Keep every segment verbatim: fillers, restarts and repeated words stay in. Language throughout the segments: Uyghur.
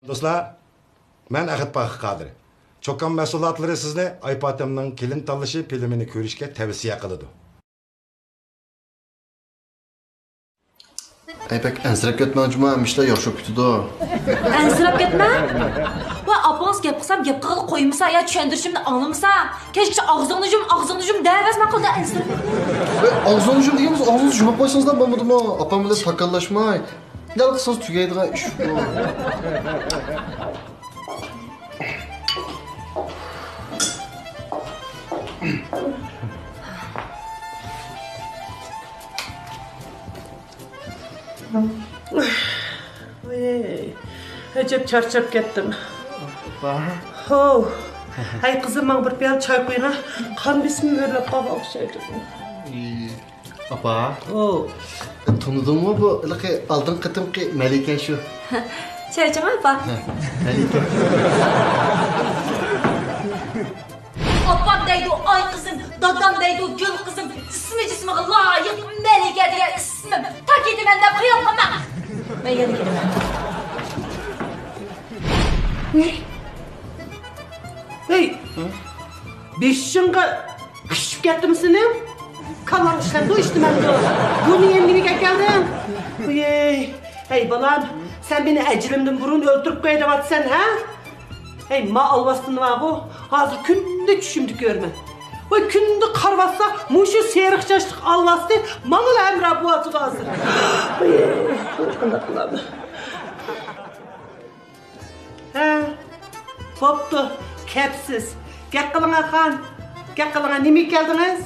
دوستلار، مەن ئەخەت پاخىر قادىر. چوكان مەھسۇلاتلىرى سىزنى ئايپاتەمنىڭ كېلىن تاللىشى فىلىمىنى كۆرۈشكە تەۋسىيە قىلىدۇ. ئەي بەك ئەنسىرەپ كەتمەڭ جۇما، ھەممە ئىشلار ياخشى بولۇپ كېتىدۇ. ئەنسىرەپ كەتمەڭ؟ ۋاي، ئاپىڭىز گەپ قىلسام گەپ قىلغىلى قويمىسا يا چۈشەندۈرۈشۈمنى ئاڭلىمىسا، كەچكىچە ئاغزىڭنى يۇم، ئاغزىڭنى يۇم دەۋەرسىمەن قىلدى ئەنسىرەپ كەتمەڭ. ئەي، ئاغزىڭنى يۇم دېگەنمىز، ئاغزىڭىزنى يۇمۇپ قويسىڭىزلا بولمىدىمۇ؟ ئاپام بىلەن تاكاللاشماي. دەل قىلسىڭىز تۈگەيدىغان ئىش بۇ. ۋاي، ئەجەب چارچاپ كەتتىم. ئاپا. ھوو. ھەي قىزىم، ماڭا بىر پىيالە چاي قۇيۇڭا. قان بېسىمىم ئۆرلەپ قالغان ئوخشايدۇ. ئاپا. ئو. تونۇدۇڭمۇ بۇ ھېلىقى ئالدىنقى قېتىمقى مەلىكە شۇ؟ چاي ئىچىڭ ئاپا. ھە، مەلىكە. ئاپام دەيدۇ ئاي قىزىم، دادام دەيدۇ گۈل قىزىم، ئىسمى جىسمىغا لايىق مەلىكە دېگەن ئىسمىم. تا كېتىمەن دەپ خىيال قىلما. مەن يەنە كېلىمەن. ھەي! بېشىڭغا كۈچۈپ كەتتىمۇ سېنىڭ؟ كاللاڭ ئىشلەمدۇ، ئىشلىمەمدۇ؟ بۇنى يەنە نېمىگە ئەكەلدىڭ؟ ۋىي! ھەي بالام، سەن مېنى ئەجىلىمدىن بۇرۇن ئۆلتۈرۈپ قوياي دەۋاتىسەن، ھە؟ ھەي، ما ئالۋاستىنى بارغۇ، ھازىر كۈندە چۈشۈمدە كۆرىمەن. ۋاي، كۈندە قارىۋاتسا، مۇشۇ سېرىق چاچلىق ئالۋاستى ماڭىلا ھەمراھ بولۇۋاتىدۇ ھازىر. ۋىي، قانداق قىلامەن؟ ھە، بوپتۇ، كەپسىز. گەپ قىلىڭا خان، گەپ قىلىڭا، نېمىگە كەلدىڭىز؟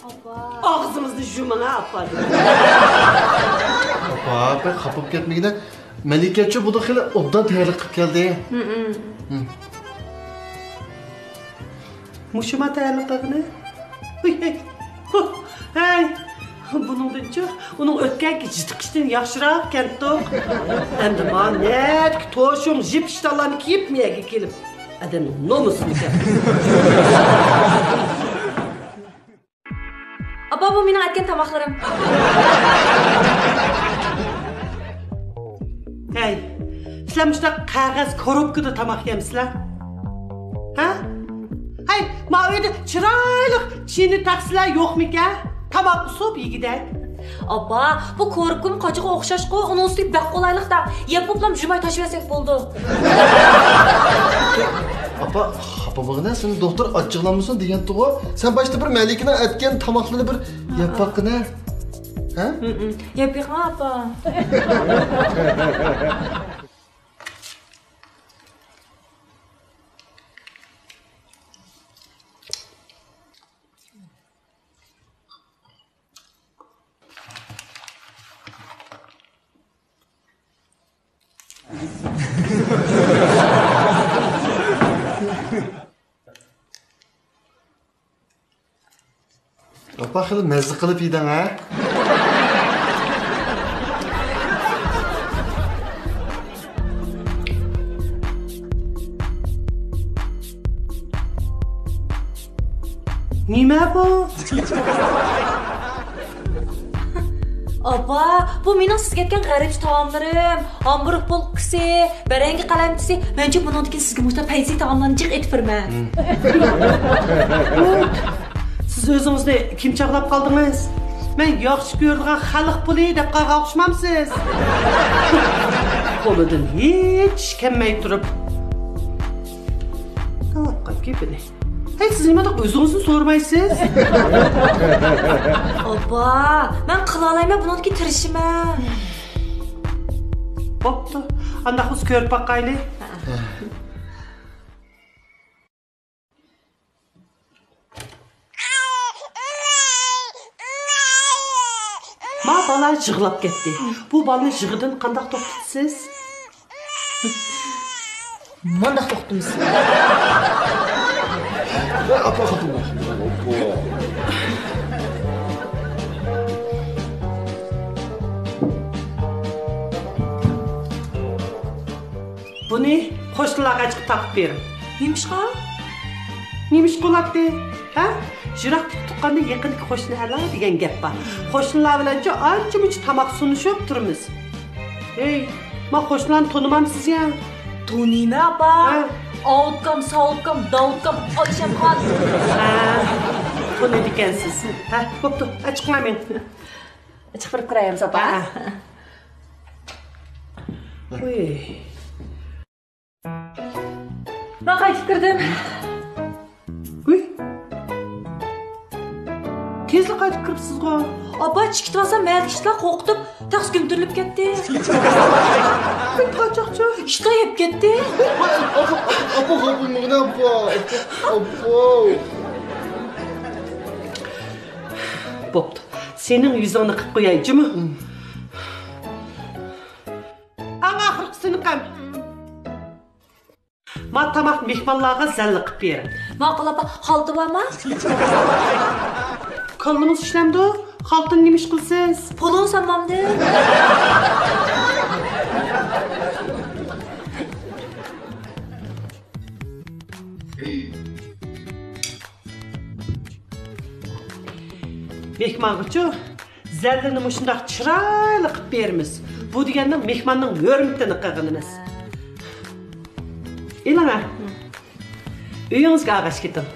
ئاپا. ئاغزىڭىزنى يۇمۇڭا، ئاپا. ئاپا، بەك خاپا بولۇپ كەتمىگىنە. مەلىكەچۇ بۇدا خېلى ئوبدان تەييارلىق قىلىپ كەلدى. ھىم. مۇشۇما تەييارلىق قىلغىنى؟ ھۇي، ھەي. ھۇ، ھەي. بۇنىڭدىنچۇ ئۇنىڭ ئۆتكەنكى جىتىقىشتىن ياخشىراق كەنتۇق. ئەمدى ما نەدىكى توشۇڭ، جىپ ئىشتانلارنى كىيىپ مېيەگە كېلىپ، ئادەمنىڭ نومۇسىنى كەپ. ئاپا، بۇ مېنىڭ ئەتكەن تاماقلىرىم. ھەي، سىلەر مۇشۇنداق قەغەز كوروپكىدا تاماق يەمسىلەر؟ ھە؟ ھەي، ماۋۇ يەردە چىرايلىق چىنە تەخسىلەر يوقمىكەن؟ تاماقنى سوپ يېگۈدەك. ئاپا، بۇ كوروپكىمۇ قاچىغا ئوخشاشقۇ، ئۇنىڭ ئۈستىگە بەك قولايلىق-دە. يەپ بوپلام جۇماي تاشلىۋەرسەك بولىدۇ. ئاپا، خاپا بولغىنە، سېنى دوختۇر ئاچچىقلانمىسۇن دېگەنتىغۇ. سەن باشتا بىر مەلىكىنىڭ ئەتكەن تاماقلىرىنى بىر يەپ باققىنە. ھە؟ يەپ بېقىڭ، ئاپا. ئاپا، خېلى مەززە قىلىپ يېدىڭ ھە؟ نېمە بۇ؟ ئاپا، بۇ مېنىڭ سىزگە ئەتكەن غەربچە تائاملىرىم. ھامبۇرغ بولكىسى، بەرەڭگە قەلەمچىسى. مەنچە بۇنىڭدىن كېيىن سىزگە مۇشۇنداق پەيزى تائاملارنى جىق ئېتىپ بېرىمەن. سىز ئۆزىڭىزنى كىم چاغلاپ قالدىڭىز؟ مەن ياخشى كۆرىدىغان خەلق پۇلى دەپ قالغان ئوخشىمامسىز؟ قولىدىن ھېچ ئىش كەلمەي تۇرۇپ. ئاڭلاپ قاپ گېپىنى. ھەي، سىز نېمانداق ئۆزىڭىزنى سورىمايسىز؟ ئاپا، مەن قىلالايمەن، بۇنىڭدىكى تىرىشىمەن. بوپتۇ، ئانداق بولسا كۆرۈپ باقايلى. ما بالا يىغلاپ كەتتى. بۇ بالىنى يىغىدىن قانداق توختىتىسىز؟ مانداق توختىمىز. ئاپا، خوتۇن. بۇنى قوشنىلارغا ئەچىقىپ تاقىپ بېرىڭ. نېمىشقا؟ نېمىشقا بولاتتى؟ ھە؟ يىراقتىكى تۇغقاندىن يېقىندىكى قوشنا ئەلا دېگەن گەپ بار. قوشنىلار بىلەنچۇ ئانچە-مۇنچە تاماق سۇنۇشۇپ تۇرىمىز. ھەي، ما قوشنىلارنى تونۇمامسىز يا؟ تونۇيمەن ئاپا. ھە. ئاۋۇتكام، ساۋۇتكام، داۋۇتكام، ئايشەمخان. ھە، تونۇيدىكەنسىز. ھە، بوپتۇ. ھە، چىقىڭلار مېڭىڭ. چىقىپ بېرىپ كىرەيمىز ئاپا. ھە. ۋۇي. مەن قايتىپ كىردىم. ھۇي. تېزلا قايتىپ كىرىپسىزغۇ. ئاپا، چىقىۋالسام مەھەللىدىكى ئىتلار قورقۇتۇپ تەخسە كۆمتۈرۈلۈپ كەتتى. قاچاقچۇ. ئىتلار يەپ كەتتى. ئاپا، ئاپا، ئاپا، ئاپا. بوپتۇ. سېنىڭ يۈزۈڭنى قىپ قوياي، جۇمۇ. ئەڭ ئاخىرقى سىنىقىم. ما تاماقنى مېھمانلارغا زەللە قىپ بېرىڭ. ماقۇل ئاپا، خالتا بارمۇ؟ كاللىڭىز ئىشلەمدۇ؟ خالتىنى نېمە ئىش قىلىسىز؟ پۇلۇڭ سانمامدۇ؟ مېھمانغىچۇ، زەللىنى مۇشۇنداق چىرايلىق قىپ بېرىمىز. بۇ دېگەننىڭ مېھماننىڭ ھۆرمىتىنى قىلغىنىمىز. ئېلىڭە. ئۆيىڭىزگە ئاغاش كېتىڭ.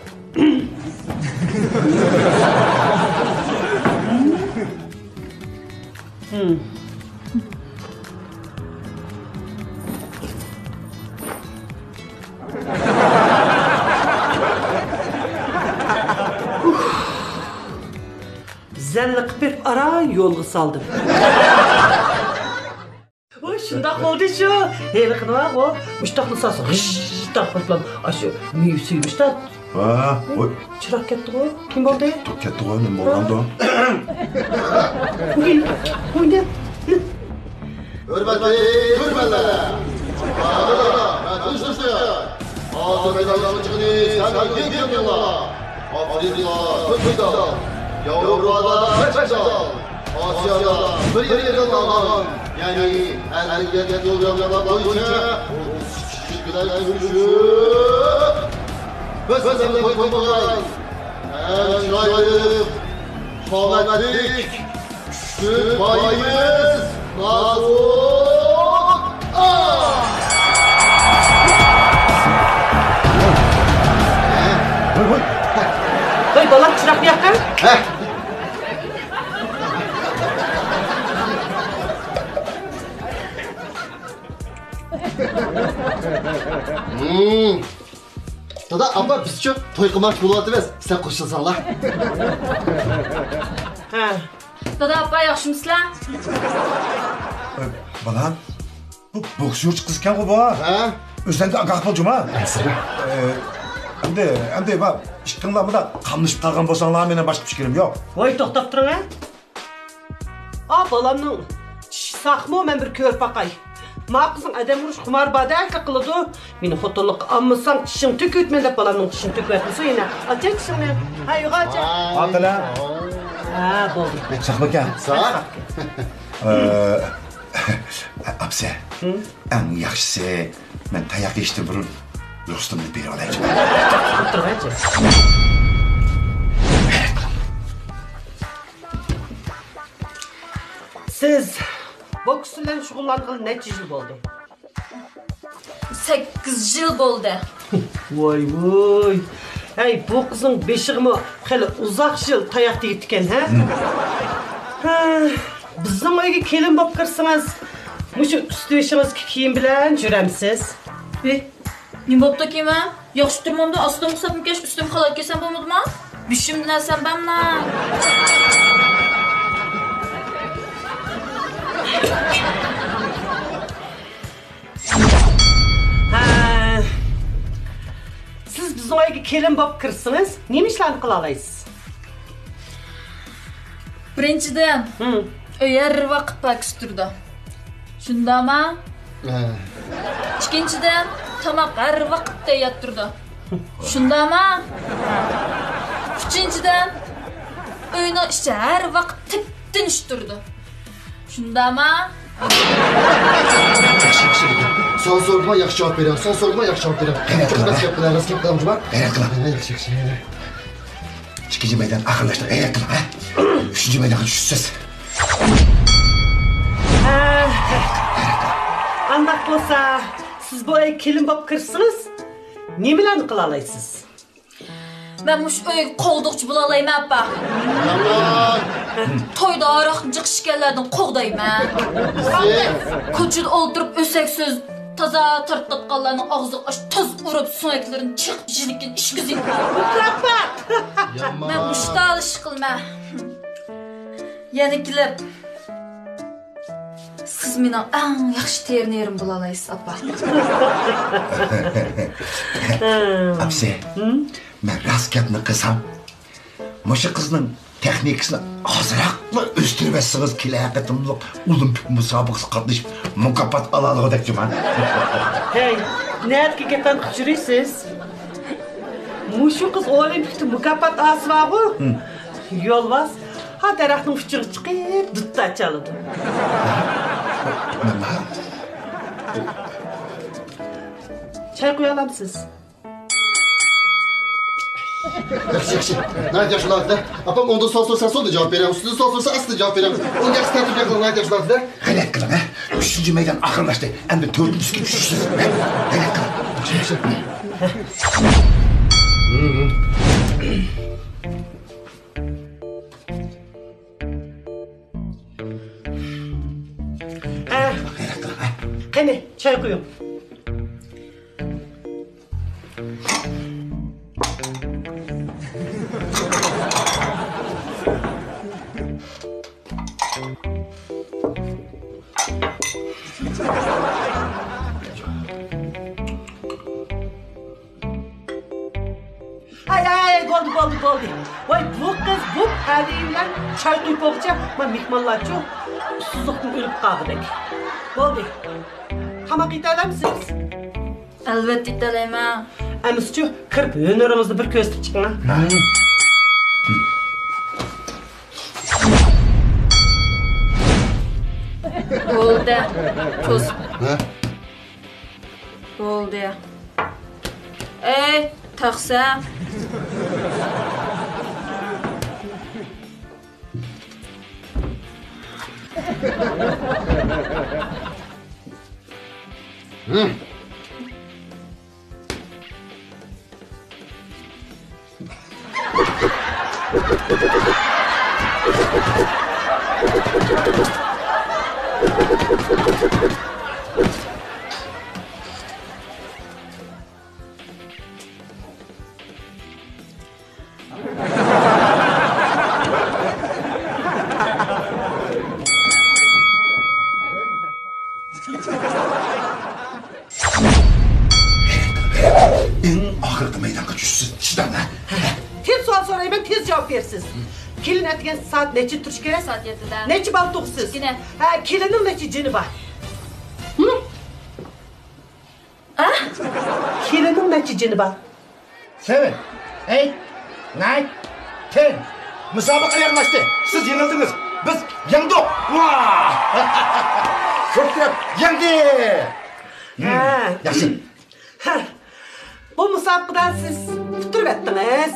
زەللە قىپ بېرىپ ئاران يولغا سالدىم. ۋوي، شۇنداق بولدى شۇ. ھېلىقىنى بارغۇ، مۇشتاقنى سالسا غىژ-ژىژ تارقىلىپ، ئاشۇ مېۋە سۈيى مۇشتاق. ھە، ۋوي. چىراغ كەتتىغۇ، كىم بولدى؟ تۇرۇپ كەتتىغۇ، نېمە بولغاندۇ؟ ۋوي، ۋوي، نە-، ھۆرمەتلىك كۆرۈرمەنلەر! ھازىر مەيدانغا چىقىدۇ، سەن يىگىتلەر! ئافرىقىدا تۆت مېدال، ياۋروپادا بەش مېدال، ئاسىيادا بىر يېرىم مېدال ئالغان، يەنى ئەللىك يەتتە كىلوگراملار بويىچە ئوتتۇز ئىككى كىشىلەر كۆرۈشۈپ، بىز بىلەن توي قىلغان ئەڭ چىرايلىق، قامەتلىك، كۈچلۈك بايىمىز نازۇك. ھوي، ھوي. ھوي، بالام، چىراغنى ياققىن. ھە. دادا، ئاپا، بىزچۇ توي قىلماقچى بولۇۋاتىمىز، سىلەر قوشۇلساڭلار. ھە. دادا، ئاپا، ياخشىمۇسىلەر؟ ئە، بالام، بۇ بوكسيورچى قىز ئىكەنغۇ بۇ. ھە؟ ئۆزۈڭدىن ئاگاھ بول جۇما. ئە، ئەمدى، ئەمدى، ما، ئىككىڭلار مۇنداق قاملىشىپ قالغان بولساڭلار، مېنىڭ باشقا پىكرىم يوق. ۋاي، توختاپ تۇرۇڭ، ھە. ئا، بالامنىڭ چىشى ساقمۇ؟ مەن بىر كۆرۈپ باقاي. ما قىزنىڭ ئادەم ئۇرۇش خۇمارى باردەكلا قىلىدۇ. مېنى خوتۇنلۇققا ئالمىساڭ، چىشىڭنى تۆكۈۋېتىمەن دەپ، بالامنىڭ چىشىنى تۆكۈۋەتمىسۇن يەنە. ئاچاي چىشىڭنى. ھە، يوغان ئاچاي. ئاقىلە. ھە، بولدى. بەك ساقمىكەن؟ ساق. ئە، ئاپىسى، ھە؟ ئەڭ ياخشىسى، مەن تاياق يېيىشتىن بۇرۇن رۇخسىتىمنى بېرىۋالايچۇ. ئولتۇرغايچۇ. سىز بوكس بىلەن شۇغۇللانغىلى نەچچە يىل بولدى؟ سەككىز يىل بولدى. ۋاي ۋاي. ھەي، بۇ قىزنىڭ بېشىغىمۇ خېلى ئۇزاق يىل تاياق تېگىپتىكەن، ھە؟ ھە، بىزنىڭ ئۆيگە كېلىن بولۇپ كىرسىڭىز، مۇشۇ ئۈستى بېشىڭىزدىكى كىيىم بىلەن يۈرەمسىز؟ ھېي، نېمە بوپتۇ كىيىمىم؟ ياخشى تۇرمامدۇ؟ ئاستىم قىساپمۇ كەش، ئۈستۈم خالاي كىيسەم بولمىدىما؟ بېشىمدىن ئەسەم بەملا. ھە. سىز بىزنىڭ ئۆيگە كېلىن بولۇپ كىرسىڭىز، نېمە ئىشلارنى قىلالايسىز؟ بىرىنچىدىن، ھىم. ئۆي ھەر ۋاقىت پاكىز تۇرىدۇ. شۇنداقما؟ ھە. ئىككىنچىدىن، تاماق ھەر ۋاقىت تەييار تۇرىدۇ. شۇنداقما؟ ئۈچىنچىدىن، ئۆينىڭ ئىچى ھەر ۋاقىت تىپتىنچ تۇرىدۇ. شۇنداقما؟ ياخشى، ياخشى. سوئال سورىما، ياخشى جاۋاب بېرىڭ. سوئال سورىما، ياخشى جاۋاب بېرىڭ. غەيرەت قىلىڭ، راست گەپ قىلىڭ، راست گەپ قىلىڭ، جۇما. غەيرەت قىلىڭ. ھە، ياخشى، ياخشى. ئىككىنچى مەيدان ئاخىرلاشتى. غەيرەت قىلىڭ، ھە؟ ئۈچىنچى مەيدانغا چۈشىسىز. ھە. ئانداق بولسا، سىز بۇ ئۆيگە كېلىن بولۇپ كىرسىڭىز، نېمىلەرنى قىلالايسىز؟ مەن مۇشۇ ئۆيگە قوغدىغۇچى بولالايمەن، ئاپا. تويدا ھاراقنى جىق ئىچكەنلەردىن قوغدايمەن. كوچىدا ئولتۇرۇپ ئۆسەك سۆز، تازا تارتقانلارنىڭ ئاغزىغا ئاش تاز ئۇرۇپ، سۆڭەكلىرىنى چېقىپ، يېنىكىنى ئىچكۈزۈۋېتىمەن. مۇكاپات! مەن مۇشتاق ئىش قىلىمەن. يەنە كېلىپ، سىز مېنىڭ ئەڭ ياخشى ترېنېرىم بولالايسىز، ئاپا. ئاپىسى، مەن راست گەپنى قىلسام، مۇشۇ قىزنىڭ تېخنىكىسىنى ئازراقلا ئۆستۈرۈۋەتسىڭىز، كېلەر قېتىملىق ئولىمپىك مۇسابىقىسىگە قاتنىشىپ، مۇكاپات ئالالىغۇدەك جۇما. ھەي، نەدىكى گەپلەرنى قىلىپ يۈرىسىز؟ مۇشۇ قىز ئولىمپىكتا مۇكاپات ئالسا بارغۇ، يولۋاس ھا دەرەخنىڭ ئۇچىغا چىقىپ دۇتار چالىدۇ. چاي قۇيالامسىز؟ ياخشى، ياخشى. ناھايىتى ياخشى، ناھايىتى. ئاپام ئوڭدىن سوئال سورىسا، سولدىن جاۋاب بېرىڭ. ئۈستىدىن سوئال سورىسا، ئاستىدىن جاۋاب بېرىڭ. ئۇنى ياخشى تەرتىپكە قىلىڭ، ناھايىتى ياخشى، ناھايىتى. غەلەت قىلىڭ، ھە؟ ئۈچىنچى مەيدان ئاخىرلاشتى. ئەمدى تۆتىنچىگە چۈشىسىز. غەلەت قىلىڭ. ئە، قېنى، چاي قۇيۇڭ. ھاي، ھاي، بولدى، بولدى، بولدى. ۋاي، بۇ قىز بۇ پەدىيى بىلەن چاي قۇيۇپ بولغۇچە، مانا مېھمانلارچۇ ئۇسسۇزلۇقتىن ئۆلۈپ قالغۇدەك. بولدى. تاماق يېتەلەمسىز؟ ئەلۋەتتە يېتەلەيمەن. ئەمىسىچۇ، كىرىپ ھۈنىرىڭىزنى بىر كۆرسىتىپ چىقىڭ. بولدى. توس. ھە؟ بولدى. ئەي، تاقسا. ئەڭ ئاخىرقى مەيدانغا چۈشىسىز، چىداڭ، ھە؟ تېز سوئال سورايمەن، تېز جاۋاب بېرىسىز. كېلىن ئەتىگەن سائەت نەچچىدە تۇرۇش كېرەك؟ سائەت يەتتىدە. نەچچە بالا تۇغىسىز؟ ئىككىنى. ھە، كېلىننىڭ نەچچە جېنى بار؟ ھە؟ كېلىننىڭ نەچچە جېنى بار؟ سەۋەن، ئەيت، ناين، تېن. مۇسابىقە ئاياغلاشتى. سىز يېڭىلدىڭىز. بىز يەڭدۇق. ۋاھ! كۆپ گەپ، يەڭدى. ھە. ياخشى. ھە. بۇ مۇسابىقىدە سىز ئۇتتۇرۇۋەتتىڭىز.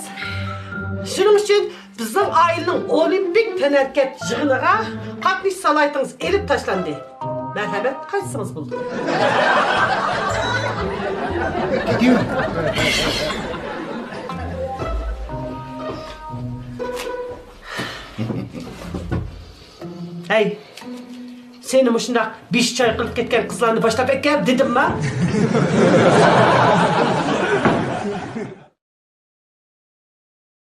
شۇنىڭ ئۈچۈن بىزنىڭ ئائىلىنىڭ ئولىمپىك تەنھەرىكەت يىغىنىغا قاتنىشىش سالاھىيىتىڭىز ئېلىپ تاشلاندى. مەرھەمەت، قايتسىڭىز بولدى. ھەي، سېنى مۇشۇنداق بېشى چايقىلىپ كەتكەن قىزلارنى باشلاپ ئەكەل دېدىمما؟